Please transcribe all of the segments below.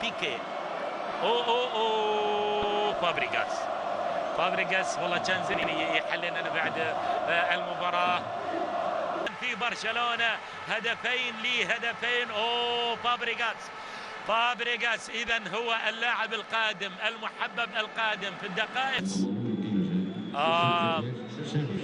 بيكي. او او او فابريغاس، فابريغاس والله كان زين يحلل لنا بعد المباراة في برشلونة. هدفين لهدفين. او فابريغاس، فابريغاس اذا هو اللاعب القادم المحبب القادم في الدقائق.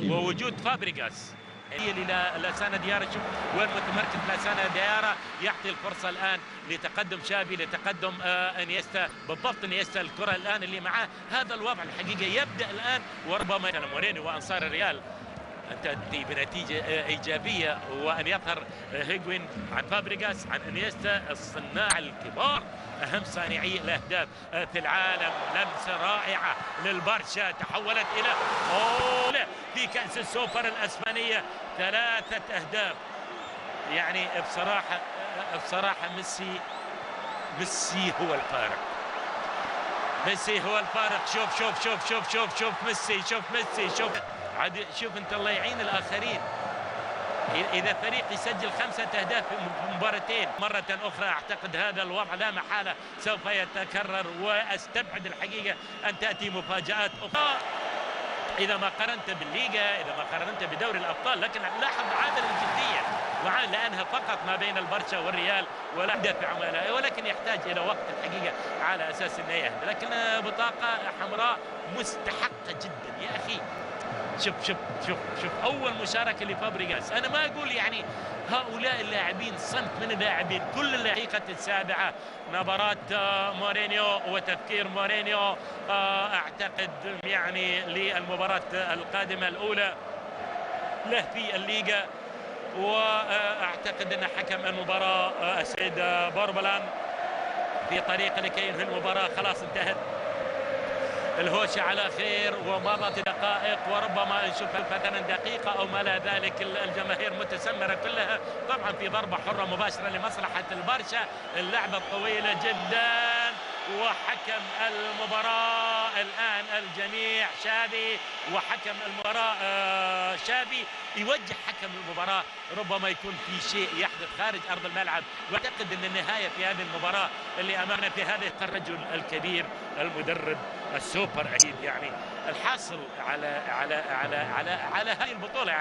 ووجود فابريغاس إلى لاسانا ديارة. شوف وين متمركز لاسانا ديارة، يعطي الفرصة الآن لتقدم شافي، لتقدم انيستا. بالضبط انيستا الكرة الآن اللي معاه. هذا الوضع الحقيقة يبدأ الآن، وربما مورينيو وأنصار الريال أن تأتي بنتيجة إيجابية، وأن يظهر هيغوين عن فابريغاس عن انيستا الصناع الكبار، أهم صانعي الأهداف في العالم. لمسة رائعة للبرشا تحولت إلى في كأس السوبر الأسبانية، 3 أهداف. يعني بصراحة ميسي هو الفارق، ميسي هو الفارق. شوف شوف شوف شوف شوف شوف ميسي، شوف ميسي، شوف عاد، شوف انت الله يعين الاخرين. اذا فريق يسجل 5 اهداف في مباراتين مرة اخرى، اعتقد هذا الوضع لا محالة سوف يتكرر، واستبعد الحقيقة ان تاتي مفاجات اخرى اذا ما قارنت بالليغا، اذا ما قارنت بدوري الابطال. لكن لاحظ عامل الجدية، لانها فقط ما بين البرشا والريال ولا دفع، ولكن يحتاج الى وقت الحقيقة على اساس انه يهدى. لكن بطاقة حمراء مستحقه جدا يا اخي. شوف شوف شوف شوف اول مشاركة لفابريغاس. انا ما اقول يعني هؤلاء اللاعبين صنف من اللاعبين، كل الدقيقة السابعة نبرات مورينيو وتفكير مورينيو. اعتقد يعني للمباراة القادمة الاولى له في الليغا، واعتقد ان حكم المباراة السيد بوربلان في طريقه لكي ينهي المباراة. خلاص انتهت الهوشة على خير، ومضت دقائق، وربما نشوف مثلا دقيقة أو ما لا ذلك. الجماهير متسمرة كلها طبعا في ضربة حرة مباشرة لمصلحة البرشا. اللعبة الطويلة جدا، وحكم المباراة الآن الجميع شافي، وحكم المباراة شافي يوجه حكم المباراة، ربما يكون في شيء يحدث خارج أرض الملعب. وأعتقد أن النهاية في هذه المباراة اللي أمامنا في هذا الرجل الكبير المدرب السوبر أكيد، يعني الحاصل على على على على على هذه البطولة.